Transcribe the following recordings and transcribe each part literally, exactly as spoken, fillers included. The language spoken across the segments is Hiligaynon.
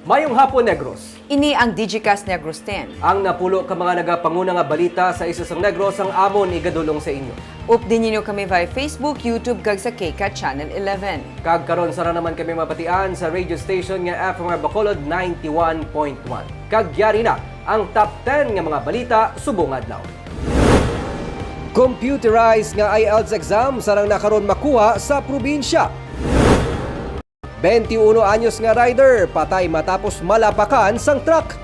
Mayong hapon, Negros. Ini ang Digicast Negros ten. Ang napulo ka mga nagapanguna nga balita sa isla sang Negros ang amon igadulong sa inyo. Updi ninyo kami via Facebook, YouTube, kag sa K CAT Channel eleven. Kag karon, sarang naman kami mabatian sa radio station nga F M R Bacolod ninety-one point one. Kag yari na ang top ten nga mga balita subong adlaw. Computerized nga IELTS exam sarang na karon makuha sa probinsya. Twenty-uno anyos nga rider patay matapos malapakan sang truck.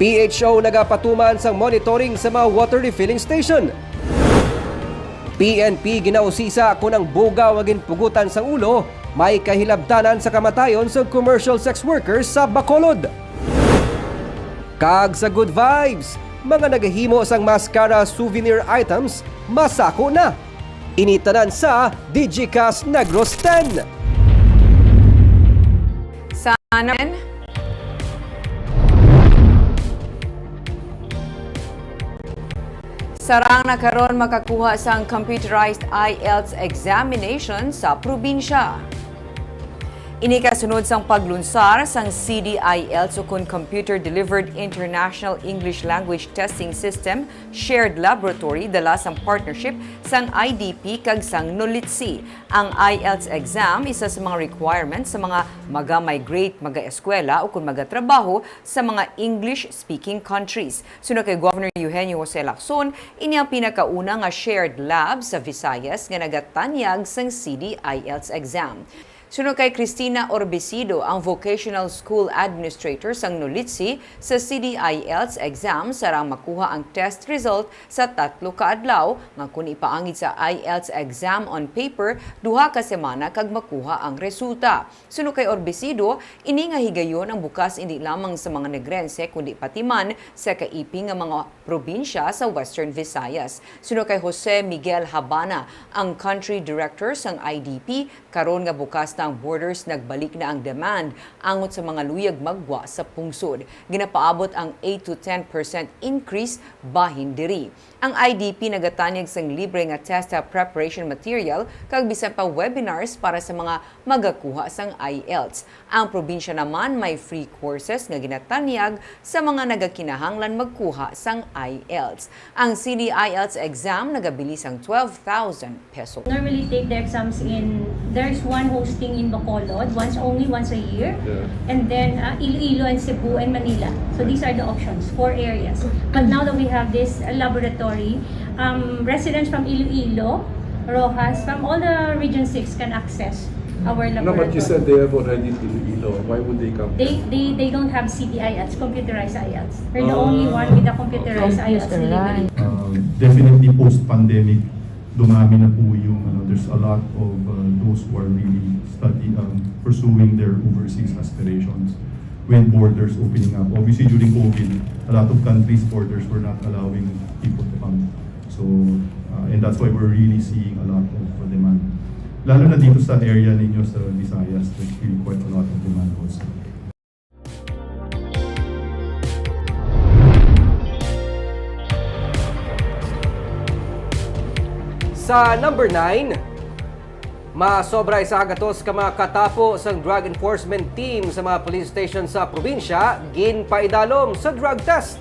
P H O nagapatuman sang monitoring sa mga water refilling station. P N P ginausisa kon ang bugaw nga ginpugutan sang ulo may kahilabtanan sa kamatayon sang commercial sex workers sa Bacolod. Kag sa good vibes, mga nagahimo sang mascara souvenir items, masako na. Ini tanan sa Digicast Negros ten. Sa naman, sarang na karon makakuha sang computerized IELTS examination sa probinsya. Ini kasunod sang paglunsar sang C D IELTS ukon Computer Delivered International English Language Testing System Shared Laboratory dala sang partnership sang I D P kag sang NOLITSI. Ang IELTS exam isa sa mga requirements sa mga maga-migrate, maga-eskwela, ukon magatrabaho sa mga English-speaking countries. Suno kay Governor Eugenio Jose Lacson, ini ang pinakauna nga shared lab sa Visayas nga nagatanyag sang C D IELTS exam. Suno kay Cristina Orbicido, ang Vocational School Administrator sang NOLITSI, sa C D IELTS exam, sarang makuha ang test result sa tatlo ka adlaw, nga kon ipaangid sa IELTS exam on paper, duha ka semana kag makuha ang resulta. Suno kay Orbicido, ini nga higayon ang bukas indi lamang sa mga Negrense, kundi pati man sa kaiping nga mga probinsya sa Western Visayas. Suno kay Jose Miguel Habana, ang country director sang I D P, karon nga bukas na ang borders, nagbalik na ang demand angot sa mga luyag maggwa sa pungsod. Ginapaabot ang eight to ten percent increase bahin diri. Ang I D P nagatanyag sang libre nga test preparation material kag bisan pa webinars para sa mga magakuha sang IELTS. Ang probinsya naman may free courses nga ginatanyag sa mga nagakinahanglan magkuha sang IELTS. Ang C D IELTS exam nagabili sang twelve thousand peso. Normally take the exams in, there's one hosting in Bacolod, once, only once a year. Yeah. And then, uh, Iloilo and Cebu and Manila. So these are the options, four areas. But now that we have this, uh, laboratory, um, residents from Iloilo, Roxas, from all the Region six can access our laboratory. No, but you said they have already in Iloilo. Why would they come? They, they, they don't have C D IELTS, computerized IELTS. We're the only one with the computerized IELTS delivery. Uh, definitely post-pandemic, dumami na po yung, ano, there's a lot of, uh, those who are really study, um, pursuing their overseas aspirations with borders opening up. Obviously, during COVID, a lot of countries' borders were not allowing people to come. So, uh, and that's why we're really seeing a lot of, uh, demand. Lalo na dito sa area ninyo sa Visayas, there's really quite a lot of demand also. Sa number nine, masobra isa ka gatos ka mga katapo sang drug enforcement team sa mga police station sa probinsya ginpaidalom sa drug test.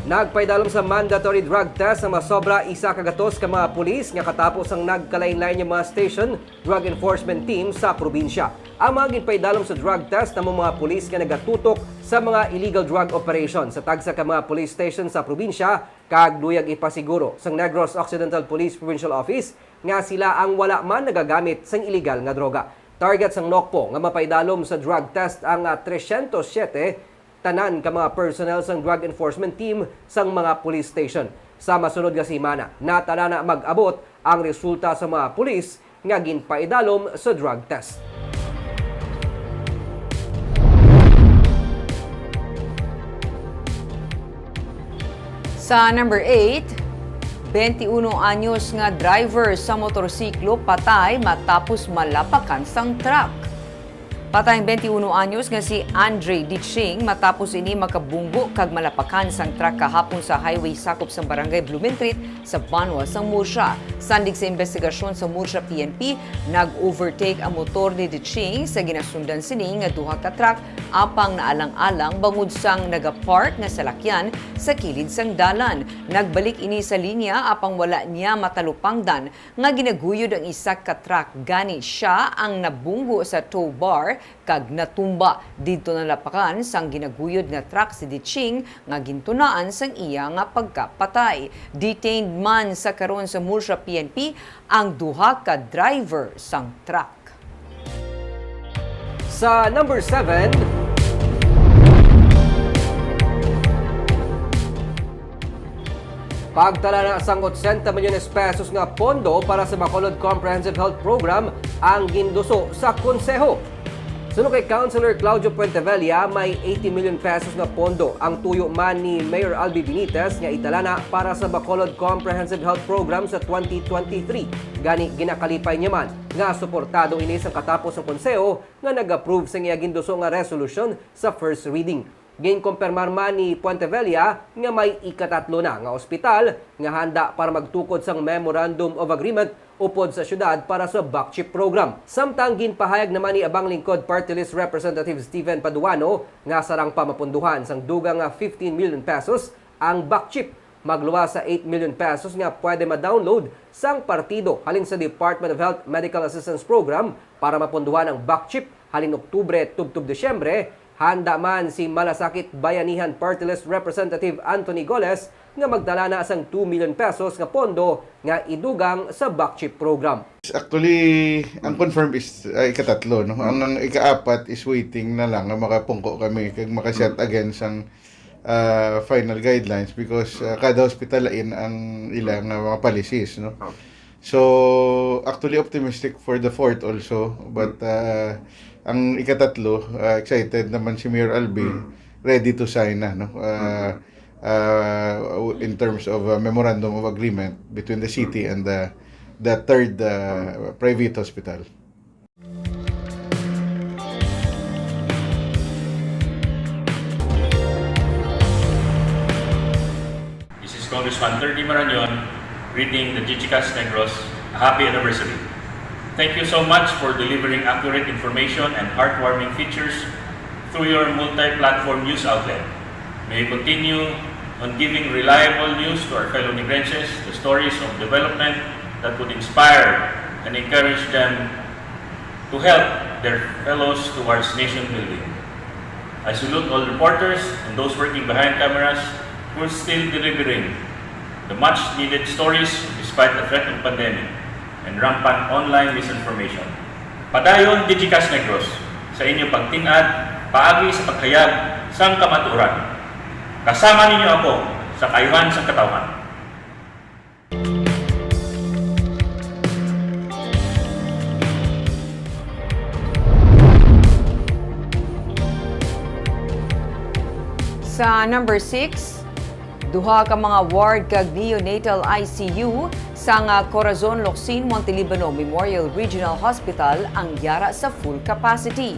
Nagpaidalom sa mandatory drug test ang masobra isa ka gatos ka mga pulis nga katapo sang nagkalainlain nga mga station drug enforcement team sa probinsya. Ang mga ginpaidalom sa drug test amo mga pulis nga nagatutok sa mga illegal drug operation sa tagsa ka mga police station sa probinsya, kag luyag ipasiguro sang Negros Occidental Police Provincial Office nga sila ang wala man nagagamit sang illegal nga droga. Target sang NOCPO nga mapaidalom sa drug test ang, ah, tresyentos siyete tanan ka mga personnel sang drug enforcement team sang mga police station. Sa masunod nga semana, natala na mag-abot ang resulta sa mga pulis nga ginpaidalom sa drug test. Sa number eight, twenty-uno anyos nga driver sa motorsiklo patay matapos malapakan sang truck. Patay ang twenty-one anyos nga si Andre Diching matapos ini makabunggo kag malapakan sang truck kahapon sa highway sakop sang barangay Blumentritt sa Banwa sang Murcia. Sandig sa investigasyon sa Murcia P N P, nag-overtake ang motor ni Diching sa ginasundan sini nga duha ka truck, apang naalang-alang bangod sang nagapark nga salakyan sa kilid sang dalan. Nagbalik ini sa linya apang wala niya matalupangdan nga ginaguyod ang isa ka truck, gani sia ang nabunggo sa tow bar kag natumba. Didto nalapakan sang ginaguyod nga truck si Diching nga gintunaan sang iya nga pagkapatay. Detained man sa karon sa Murcia P N P ang duha ka driver sang truck. Sa number seven, pagtala na sang otsenta milyones pesos nga pondo para sa Bacolod Comprehensive Health Program ang ginduso sa Konseho. Suno kay Councilor Claudio Puentevella, may eighty million pesos nga pondo ang tuyo man ni Mayor Albi Benitez nga italana para sa Bacolod Comprehensive Health Program sa twenty twenty-three. Gani, ginakalipay niya man nga suportado ini sang katapos sang Konseho nga nag-approve sang iya ginduso nga resolusyon sa first reading. Ginkumpirmar man ni Puentevella nga may ikatatlo na nga ospital nga handa para magtukod sang Memorandum of Agreement upod sa siyudad para sa BACCHIP program. Samtang ginpahayag naman ni Abang Lingkod Party List Representative Steven Paduano nga sarang pa mapondohan sang dugang nga fifteen million pesos ang BACCHIP, magluwas sa eight million pesos nga pwede ma-download sang partido halin sa Department of Health Medical Assistance Program para mapondohan ang BACCHIP halin Oktubre tubtob Disyembre. Handa man si Malasakit Bayanihan Party List Representative Anthony Goles nga magtala na sang two million pesos nga pondo nga idugang sa BACCHIP program. Actually, ang confirmed is, ah, ikatatlo, no? Ang, ang ikaapat is waiting na lang nga makapungko kami kag maka-set again sang, ah, final guidelines because, ah, kada hospital lain ang ila nga mga policies, no? So, actually optimistic for the fourth also, but, ah, ang ikatatlo, ah, excited naman si Mayor Albi, ready to sign na, no? Ah, ah, in terms of, ah, memorandum of agreement between the city and the, the third, ah, private hospital. This is Congressman Terdy Marañon greeting the Digicast Negros a happy anniversary. Thank you so much for delivering accurate information and heartwarming features through your multi-platform news outlet. May you continue on giving reliable news to our fellow Negrenses, the stories of development that would inspire and encourage them to help their fellows towards nation building. I salute all reporters and those working behind cameras who are still delivering the much needed stories despite the threat of pandemic and rampant online misinformation. Padayon, Digicast Negros, sa inyo pagtin-ad paagi sa paghayag sang kamatuoran. Kasama ninyo ako sa kaayuhan sang katawhan. Sa number six, duha ka mga ward kag neonatal I C U sang, ah, Corazon Locsin Montelibano Memorial Regional Hospital ang yara sa full capacity.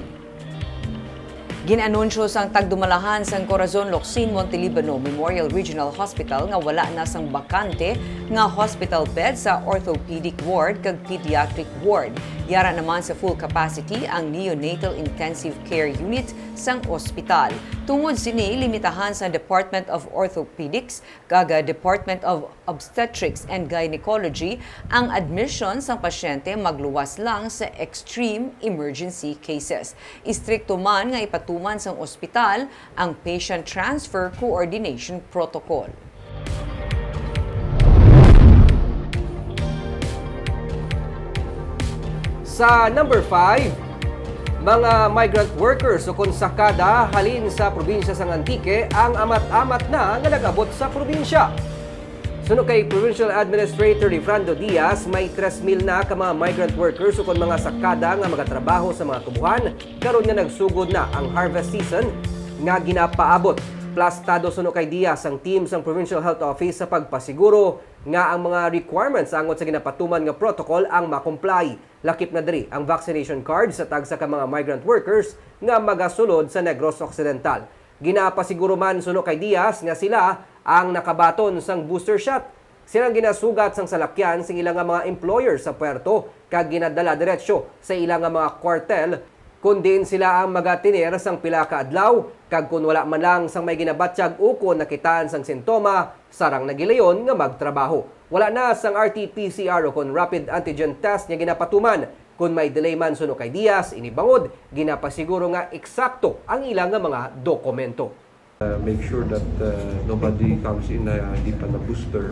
Gin-anunsyo sang tagdumalahan sang Corazon Locsin Montelibano Memorial Regional Hospital nga wala na sang bakante nga hospital bed sa orthopedic ward kag pediatric ward. Yara naman sa full capacity ang neonatal intensive care unit sang ospital. Tungod sini, limitahan sang Department of Orthopedics kag Department of Obstetrics and Gynecology ang admission sang pasyente, magluwas lang sa extreme emergency cases. Istrikto man nga ipatuman sang ospital ang patient transfer coordination protocol. Sa number five, mga migrant workers ukon sakada halin sa probinsya sang Antique ang amat-amat na nga nag-abot sa probinsya. Suno kay Provincial Administrator Rifrando Diaz, may tres mil na ka mga migrant workers ukon mga sakada nga magatrabaho sa mga tubohan karon nga nagsugod na ang harvest season nga ginapaabot. Plastado suno kay Diaz ang team sang Provincial Health Office sa pagpasiguro nga ang mga requirements angot sa ginapatuman nga protocol ang ma-comply. Lakip na diri ang vaccination card sa tagsa ka mga migrant workers nga magasulod sa Negros Occidental. Ginapasiguro man suno kay Diaz nga sila ang nakabaton sang booster shot. Sila ang ginasugat sang salakyan sing ila nga mga employer sa puerto kag ginadala diretsyo sa ila nga mga kwartel, kun diin sila ang magatener sang pila ka adlaw, kag kun wala man lang sang may ginabatyag ukon nakitaan sang sintoma, sarang na gilayon nga magtrabaho. Wala na sang R T P C R ukon rapid antigen test nga ginapatuman. Kun may delay man suno kay Diaz, ini bangod ginapasiguro nga eksakto ang ila nga mga dokumento. Uh, make sure that uh, nobody comes in na hindi pa na-booster.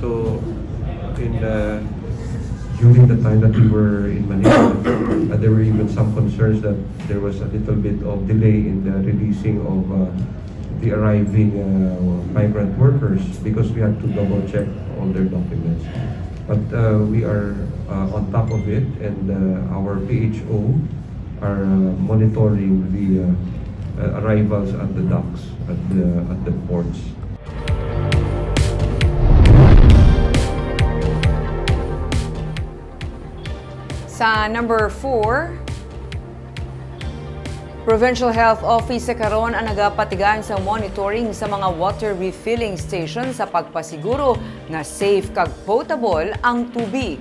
So, in uh, during the time that we were in Manila, uh, there were even some concerns that there was a little bit of delay in the releasing of uh, the arriving uh, migrant workers because we had to double check all their documents. But uh, we are uh, on top of it, and uh, our P H O are uh, monitoring the uh, uh, arrivals at the docks, at the at the ports. Sa number four, Provincial Health Office sa karon ang nagapatigayon sa monitoring sa mga water refilling station sa pagpasiguro nga safe kag potable ang tubig.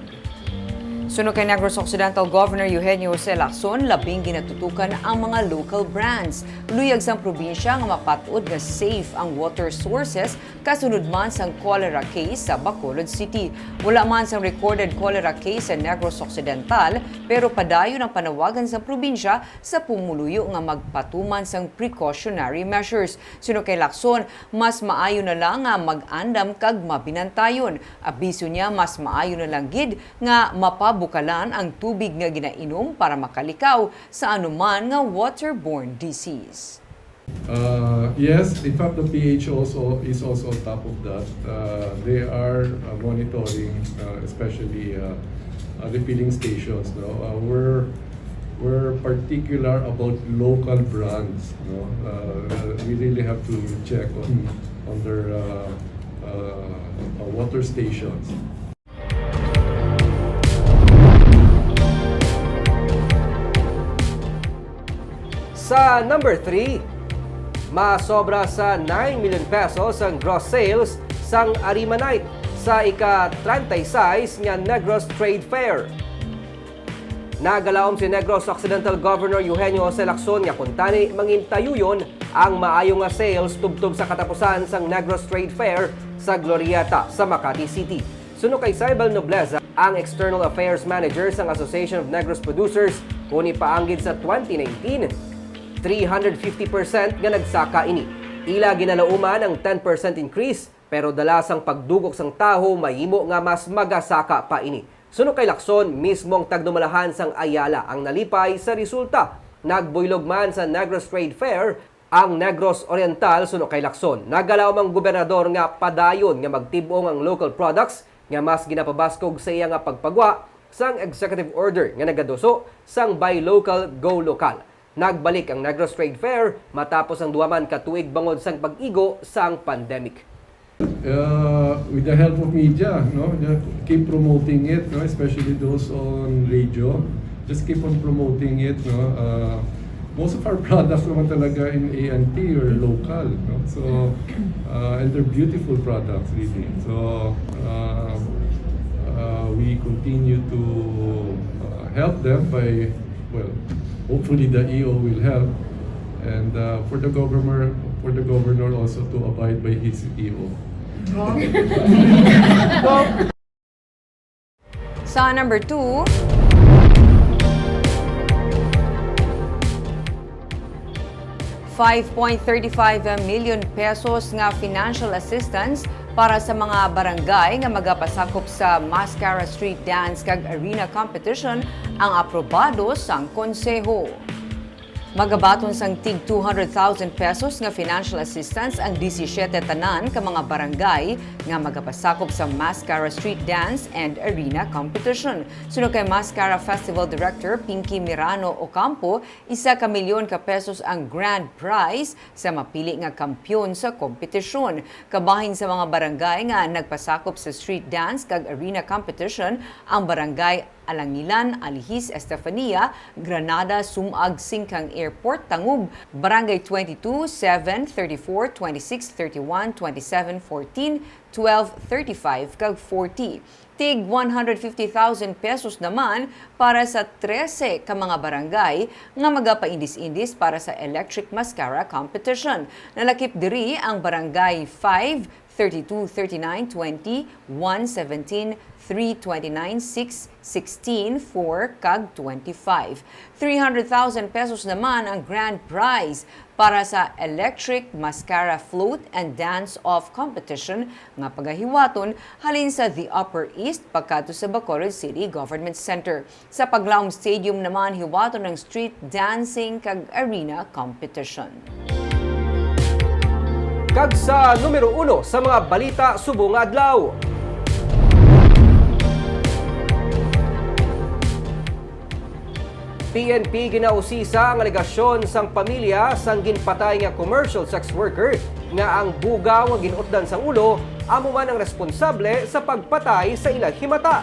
Suno kay Negros Occidental Governor Eugenio Jose Lacson, labing ginatutukan ang mga local brands. Luyag sang probinsya nga mapat-od nga safe ang water sources kasunod man sang cholera case sa Bacolod City. Wala man sang recorded cholera case sa Negros Occidental, pero padayon ang panawagan sang probinsya sa pumuluyo nga magpatuman sang precautionary measures. Suno kay Lacson, mas maayo na lang nga mag-andam kag mabinantayon. Abiso niya, mas maayo na lang gid nga mapabukalan ang tubig nga ginainom para makalikaw sa anuman nga waterborne disease. Uh, yes, in fact, the P H also is also on top of that. Uh, they are uh, monitoring, uh, especially uh, uh, refilling stations. No, uh, we're we're particular about local brands. No, uh, we really have to check on on their uh, uh, uh, water stations. Sa number three, masobra sa nine million pesos ang gross sales sang Arimanite sa ika-treinta y seis nga Negros Trade Fair. Nagalaom si Negros Occidental Governor Eugenio Jose Lacson nga kuntani mangintayuyon ang maayo nga sales tubtob sa katapusan sang Negros Trade Fair sa Glorieta sa Makati City. Suno kay Saibal Nobleza, ang External Affairs Manager sang Association of Negros Producers, kun ipaanggid sa twenty nineteen, three hundred fifty percent nga nagsaka ini. Ila ginalauman ang ten percent increase, pero dala sang pagdugok sang tawo mahimo nga mas magasaka pa ini. Suno kay Lacson, mismo ang tagdumalahan sang Ayala ang nalipay sa resulta. Nagbuylog man sa Negros Trade Fair ang Negros Oriental. Suno kay Lacson, nagalaom ang gobernador nga padayon nga magtib-ong ang local products nga mas ginapabaskog sa iya nga pagpagwa sang executive order nga nagaduso sang Buy Local, Go Local. Nagbalik ang Negros Trade Fair matapos ang duha man ka tuig bangod sang pag-igo sang pandemic. Uh, with the help of media, no, just keep promoting it, no, especially those on radio. Just keep on promoting it, no. Uh, most of our products naman talaga in A N T are local, no. So, uh, and they're beautiful products, really. So, uh, uh, we continue to uh, help them by, well, hopefully the E O will help, and uh, for the governor, for the governor also to abide by his E O. Sa number two, five point thirty-five million pesos nga financial assistance para sa mga barangay nga magapasakop sa Mascara Street Dance kag Arena Competition ang aprobado sang Konseho. Magabaton sang tig two hundred thousand pesos nga financial assistance ang disisiete tanan ka mga barangay nga magapasakop sa Mascara Street Dance and Arena Competition. Suno kay Mascara Festival Director Pinky Mirano Ocampo, isa ka milyon ka pesos ang grand prize sa mapili nga kampyon sa kompetisyon. Kabahin sa mga barangay nga nagpasakop sa street dance kag arena competition ang Barangay Alangilan, Alihis, Estefania, Granada, Sumag, Singkang Airport, Tangub, Barangay twenty-two, seven, thirty-four, twenty-six, thirty-one, twenty-seven, fourteen, twelve, thirty-five, kag forty. Tig one hundred fifty thousand pesos naman para sa trese ka mga barangay nga magapaindis-indis para sa Electric Mascara Competition. Nalakip diri ang Barangay five, thirty-two, thirty-nine, twenty, one, seventeen, three, twenty-nine, six, sixteen, four, kag twenty-five. Three hundred thousand pesos naman ang grand prize para sa Electric Mascara Float and Dance Off Competition nga pagahiwaton halin sa The Upper East pagkadto sa Bacolod City Government Center. Sa Paglaom Stadium naman hiwaton ang street dancing kag arena competition. Kag sa numero uno sa mga balita subong nga adlaw. P N P ginausisa ang alegasyon sang pamilya sang ginpatay nga commercial sex worker nga ang bugaw nga gin-utdan sang ulo amo man ang responsable sa pagpatay sa ila himata.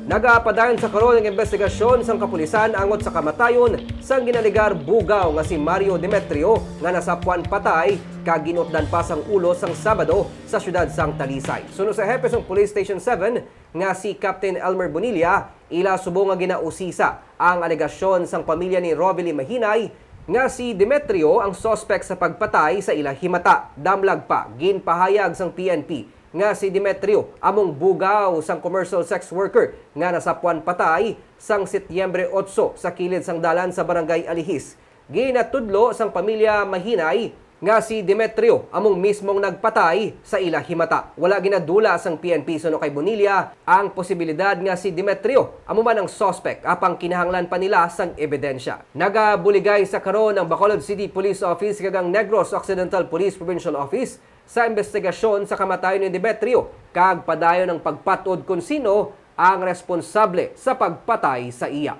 Nagapadayon sa karon ang imbestigasyon sang kapulisan angot sa kamatayon sang ginalegar bugaw nga si Mario Demetrio nga nasapwan patay kag gin-utdan pa sang ulo sang Sabado sa siyudad sang Talisay. Suno sa hepe sang Police Station seven nga si Captain Elmer Bonilla, ila subong nga ginausisa ang alegasyon sang pamilya ni Rovely Mahinay nga si Demetrio ang suspek sa pagpatay sa ila himata. Damlag pa, ginpahayag sang P N P nga si Demetrio among bugaw sang commercial sex worker nga nasapwan patay sang Setyembre otso sa kilid sang dalan sa Barangay Alihis. Ginatudlo sang pamilya Mahinay nga si Demetrio among mismong nagpatay sa ila himata. Wala ginadula sang P N P suno kay Bonilla ang posibilidad nga si Demetrio amo man ang suspek, apang kinahanglan pa nila sang ebidensya. Nagabuligay sa karon ang Bacolod City Police Office kag ang Negros Occidental Police Provincial Office sa imbestigasyon sa kamatayon ni Demetrio kag padayon ang pagpat-od kon sino ang responsable sa pagpatay sa iya.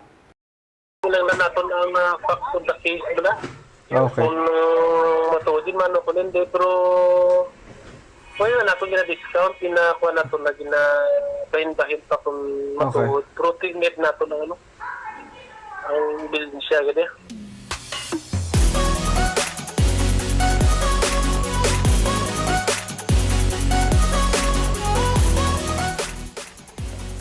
Lang na naton ang, ah, facts of the case, di ba? Okay. Kung matuod man o kung hindi, pero wala na naton gina-discount, ginakuha naton na ginabahin-bahin pa kung Okay. matuod. Pero tinid naton ang, ano, ang ebidensya, gani.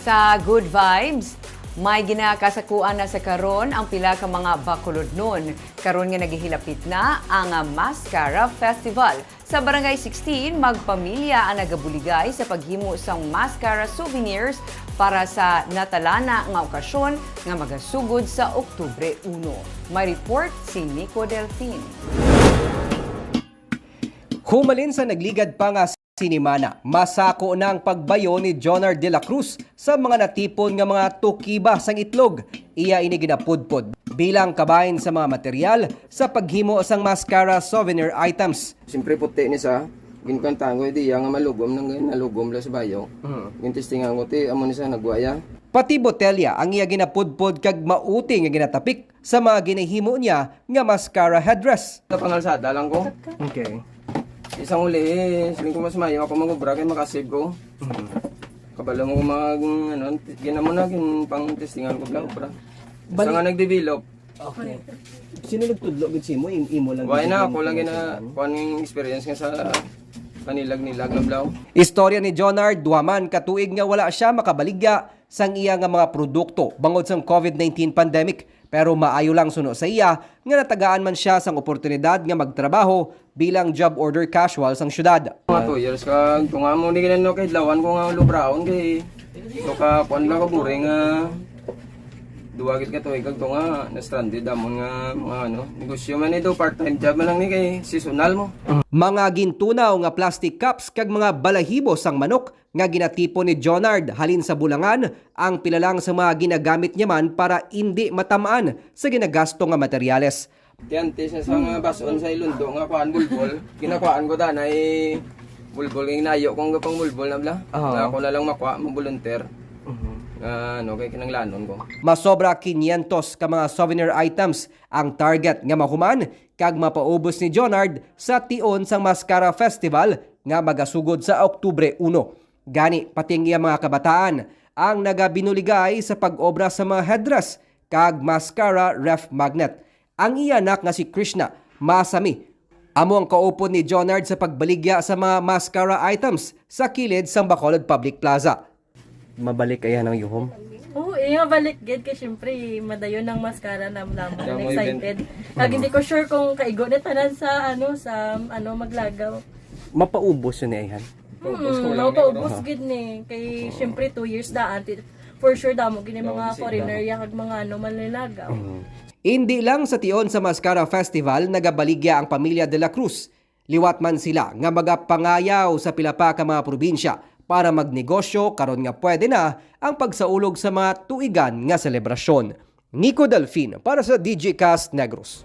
Sa Good Vibes, may ginakasakuan na sa karon ang pila ka mga Bacolodnon, karon nga naghihilapit na ang Mascara Festival. Sa Barangay sixteen, magpamilya ang nagabuligay sa paghimo sang mascara souvenirs para sa natalana nga okasyon nga magasugod sa Oktubre uno. May report si Nico Delfin. Humalin sa nagligad pa nga sinimana, masako na ang pagbayo ni Jonard de la Cruz sa mga natipon nga mga tukiba sang itlog. Iya ini ginapudpod bilang kabahin sa mga material sa paghimo sang mascara souvenir items. Siyempre, puti ni sa ginkantahan ko, di nga malugom nang nalugom la sa bayo. Mhm. Gintestingan ko, ti, amo ni sa nagwaya. Pati botelya ang iya ginapudpod kag mauti nga ginatapik sa mga ginahimo niya nga mascara headdress. Sa pangalsada lang ko. Okay. Isang uli, eh, siling ko mas mayo ako mag-obra kay makasave ko. Mhm. Kabalo mo kung mga, ano, ginamo na, gin-, pang testingan ko lang, obra. Basta Bali- nga nag-develop. Okay. Sino nagtudlo gid sa imo? Im-, imo lang Why gid na, yung ako lang gina-, pinagtudloan? Kuan yung experience nga sa panilag-nilag lang daw. Istorya ni Jonard, duha man ka tuig nga wala siya makabaligya sang iya nga mga produkto bangod sang covid nineteen pandemic, pero maayo lang suno sa iya nga natagaan man siya sang oportunidad nga magtrabaho bilang job order casual sang syudad. Mga two years kag tunga mo ni kinano kay lawan ko nga lubraon kay to ka kuan lang ko boring nga duwa gid ka tuig kag tunga na stranded amon nga mga ano negosyo man ito, part-time job man lang ni kay seasonal mo. Mga gintunaw nga plastic cups kag mga balahibo sang manok nga ginatipon ni Jonard halin sa bulangan ang pila lang sa mga ginagamit niya man para indi matamaan sa ginagasto nga materyales. Kay antes na sa mga bas-on sa Ilondo nga kuan, bulbol, ginakuan ko danay bulbol, nga inayo ko nga pang bulbol na bala. Oo. Nga ako na lang makuha, mag-volunteer. Mhm. Nga ano, kay kinanglanon ko. Masobra quinientos ka mga souvenir items ang target nga mahuman kag mapaubos ni Jonard sa tion sang Mascara Festival nga magasugod sa Oktubre uno. Gani, pati ang iya mga kabataan ang nagabinuligay sa pag-obra sa mga headdress kag mascara ref magnet. Ang iya anak nga si Krishna, masami, amo ang kaupod ni Jonard sa pagbaligya sa mga mascara items sa kilid sang Bacolod Public Plaza. Mabalik ay ang yuhom. Oo, eh, mabalik gid kay syempre madayon ang mascara na lamang Damo excited. Kag hindi ko sure kung kaigo na tanan sa ano sa ano maglagaw. Mapaubos yun ni Ayhan. Paubos ko Hmm, lang mapaubos ni, gid ni kay syempre two years daan ti- for sure damo gid ni Damo mga bisita. Foreigner ya kag mga ano manlalaga. Mhm. Indi lang sa tion sa Mascara Festival nagabaligya ang pamilya De La Cruz. Liwat man sila nga magapangayaw sa pila pa ka mga probinsya para magnegosyo karon nga pwede na ang pagsaulog sa mga tuigan nga selebrasyon. Nico Delfin para sa Digicast Negros.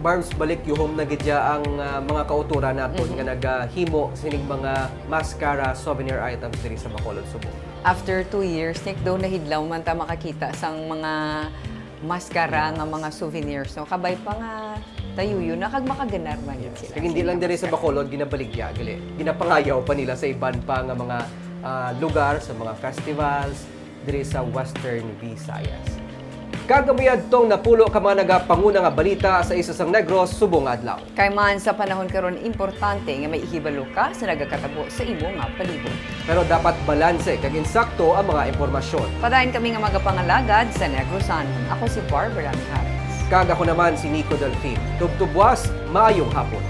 Barbs, balik yuhom na gid ya ang ah, mga kauturan naton nga nagahimo sining mga mascara souvenir items diri sa Bacolod, Subo. After two years, Nick, daw nahidlaw man ta makakita sang mga mascara nga mga souvenirs, no? Kabay pa nga tayuyo na kag makaganar man gid sila. Kag hindi lang diri sa Bacolod ginabaligya, gali. Ginapangayaw pa nila sa iban pa nga mga ah, lugar, sa mga festivals diri sa Western Visayas. Kag amo yadtong napulo ka mga nagapanguna nga balita sa Isa sang Negros subong nga adlaw. Kay man sa panahon karon, importante nga may ihibalo ka sa nagakatabo sa imo nga palibot. Pero dapat balanse kag insakto ang mga impormasyon. Padayon kami nga magapangalagad sa Negros Sun. Ako si Barbara Mijares. Kag ako naman si Nico Delfin. Tubtubwas, maayong hapon.